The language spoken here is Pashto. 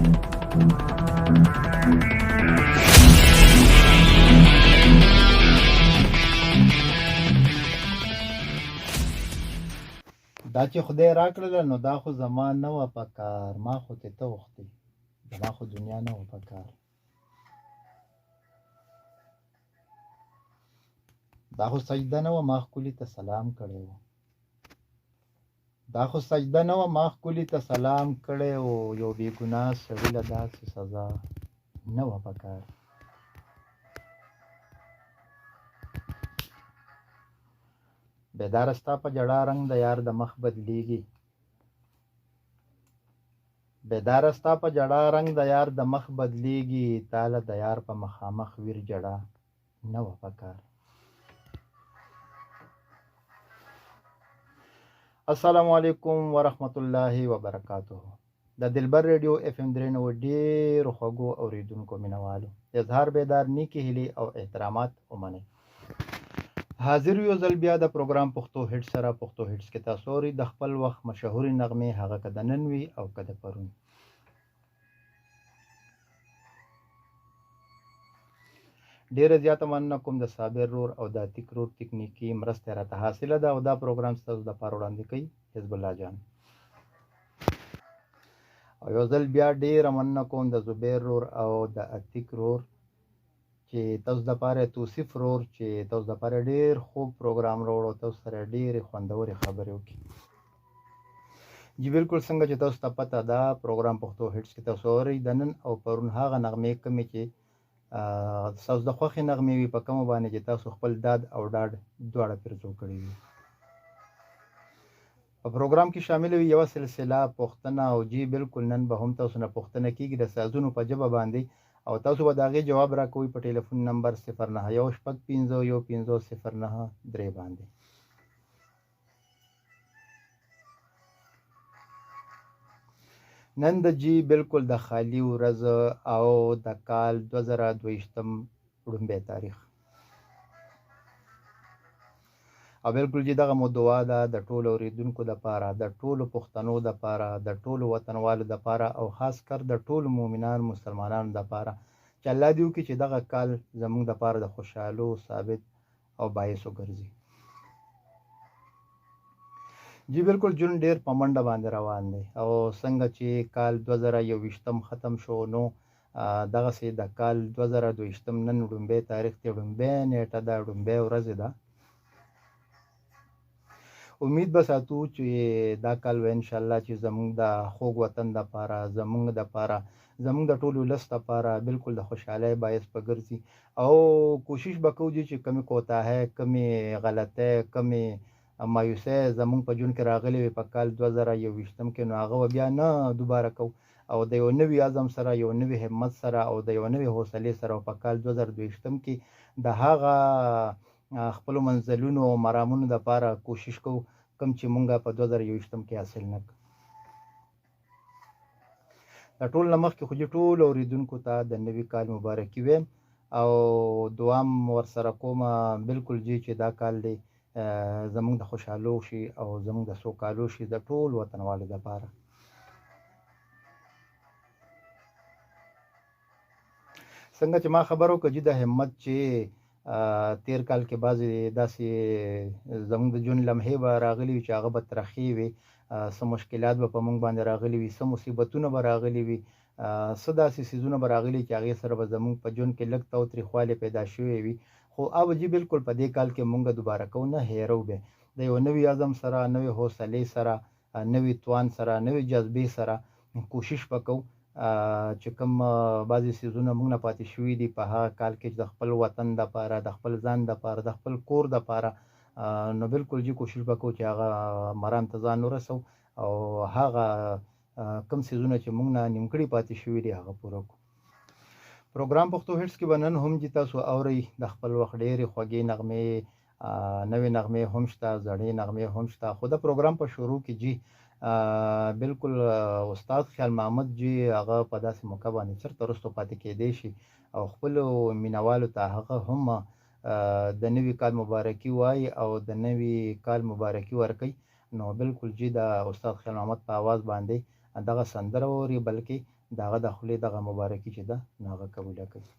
دا چې خدای راکړله نو دا خو زما نه وه په کار، ما خو ترې ته غوښتې، زما خو دنیا نه وه په کار. دا خو سجده نه وه، ما ښکلي ته سلام کړی و. دا خو سجده نه وه، ما ښکلي ته سلام کړی و. یو بې ګناه سړي له داسې سزا نه وه په کار. بیداره ستا په ژړا رنګ د یار د مخ بدلیږي. بیداره ستا په ژړا رنګ د یار د مخ بدلیږي. تاله د یار په مخامخ ویر ژړا نه وه په کار. السلام علیکم ورحمت الله وبرکاته. د دلبر ریډیو اف ام 93 ډېرو خوږو اورېدونکو مینوالو اظهار بیدار نیکې هیلې او احترامات ومنئ. حاضر یو ځل بیا د پروګرام پښتو هیټ سره. پښتو هیټس کې تاسو اورئ د خپل وخت مشهورې نغمې، هغه که د نن وي او که د پرون. ډیره زیاته مننه کوم د صابر رور او د عتیق رور تکنیکي مرسته راته حاصله ده او دا پروګرام ستاسو دپاره وړاندې کوي حزب الله جان. او یو ځل بیا ډیره مننه کوم د زبیر رور او د عتیق رور چې تاسو دپاره، توصیف رور چې تاسو دپاره ډیر خوږ پروګرام راوړو، تاسو سره ډېرې خوندورې خبرې وکړي. جی بالکل، څنګه چې تاسو ته پته ده، پروګرام پښتو هیټس کې تاسو اورئ د نن او پرون هغه نغمې کومې چې ستاسو د خوښې نغمې وي، په کومو باندې چې تاسو خپل داد او ډاډ دواړه پرځو کړي وي. په پروګرام کې شامل وي یوه سلسله پوښتنه او جی بالکل نن به هم تاسو نه پوښتنه کیږي د سازونو په ژبه باندې او تاسو به د هغې جواب راکوئ په ټلیفون نمبر 091651509 3 باندې. نن د جی بالکل د خالي ورځ او د کال 2022 ړومبی تاریخ او بالکل جی دغه مو دعا ده د ټولو اوریدونکو دپاره، د ټولو پښتنو دپاره، د ټولو وطنوالو دپاره او خاص کر د ټولو مؤمنانو مسلمانانو دپاره چې الله دې وکړي چې دغه کال زموږ دپاره د خوشحالو ثابت او باعث وګرځي. جی بالکل، جون ډیر په منډه باندې روان دی او څنګه چې کال 2021 ختم شو نو دغسې د کال 2022 نن ړومبی تاریخ دی، ړومبی نیټه ده، ړومبی ورځ ده. امید به ساتو چې دا کال به انشاءالله چې زموږ د خوږ وطن دپاره، زموږ دپاره، زموږ د ټول ولس دپاره بالکل د خوشحالۍ باعث به ګرځي او کوشش به کوو چې کمې کوتاهۍ، کمې غلطۍ، کمې مایوسۍ زموږ په ژوند کې راغلې وي په کال 2021 کې، نو هغه به بیا نه دوباره کوو او د یو نوي عزم سره، یو نوي همت سره او د یو نوي حوصلې سره په کال 2022 کې د هغه خپلو منزلونو او مرامونو دپاره کوشش کوو کوم چې مونږ په 2021 کې حاصل نه کړ. د ټول نه مخکې خو جي ټولو اورېدونکو ته د نوي کال مبارکي وایم او دعا هم ورسره کوم بالکل جي چې دا کال دی زموږ د خوشحالو شي او زموږ د سوکالو شي د ټولو وطنوالو دپاره. څنګه چې ما خبر وکړه جي د همت چې تیر کال کې بعضې داسې زموږ د ژوند لمحې به راغلي وي چې هغه به ترخې وي، څه مشکلات به په موږ باندې راغلي وي، څه مصیبتونه به راغلي وي، څه داسې څیزونه به راغلي چې هغې سره به زموږ په ژوند کې لږ تاوتریخوالی پیدا شوی وي. خو هغه جي بالکل په دې کال کې موږ دوباره کوو نه، هېرو به د یو نوي عزم سره، نوې حوصلې سره، نوي توان سره، نوې جذبې سره کوشش به کوو چې کوم بعضې څیزونه موږ نه پاتې شوي دي په هغه کال کې چې د خپل وطن دپاره، د خپل ځان دپاره، د خپل کور دپاره، نو بالکل جي کوشش به کوو چې هغه مرام ته ځان ورسوو او هغه کوم څیزونه چې موږ نه نیمګړي پاتې شوي دي هغه پوره کړو. پروګرام پښتو هیټس کې به نن هم جي تاسو اورئ د خپل وخت ډېرې خوږې نغمې، نوې نغمې هم شته، زړې نغمې هم شته. خو د پروګرام په شروع کې جي بالکل استاد خیال محمد جي هغه په داسې موقع باندې چرته وروسته پاتې کېدی شي او خپلو مینوالو ته هغه هم د نوي کال مبارکي وایي او د نوي کال مبارکي ورکوي. نو بالکل جی د استاد خیال محمد په आवाज باندې دغه سندره واوري، بلکې د هغه د خولې دغه مبارکي چې ده نو هغه قبوله کړي.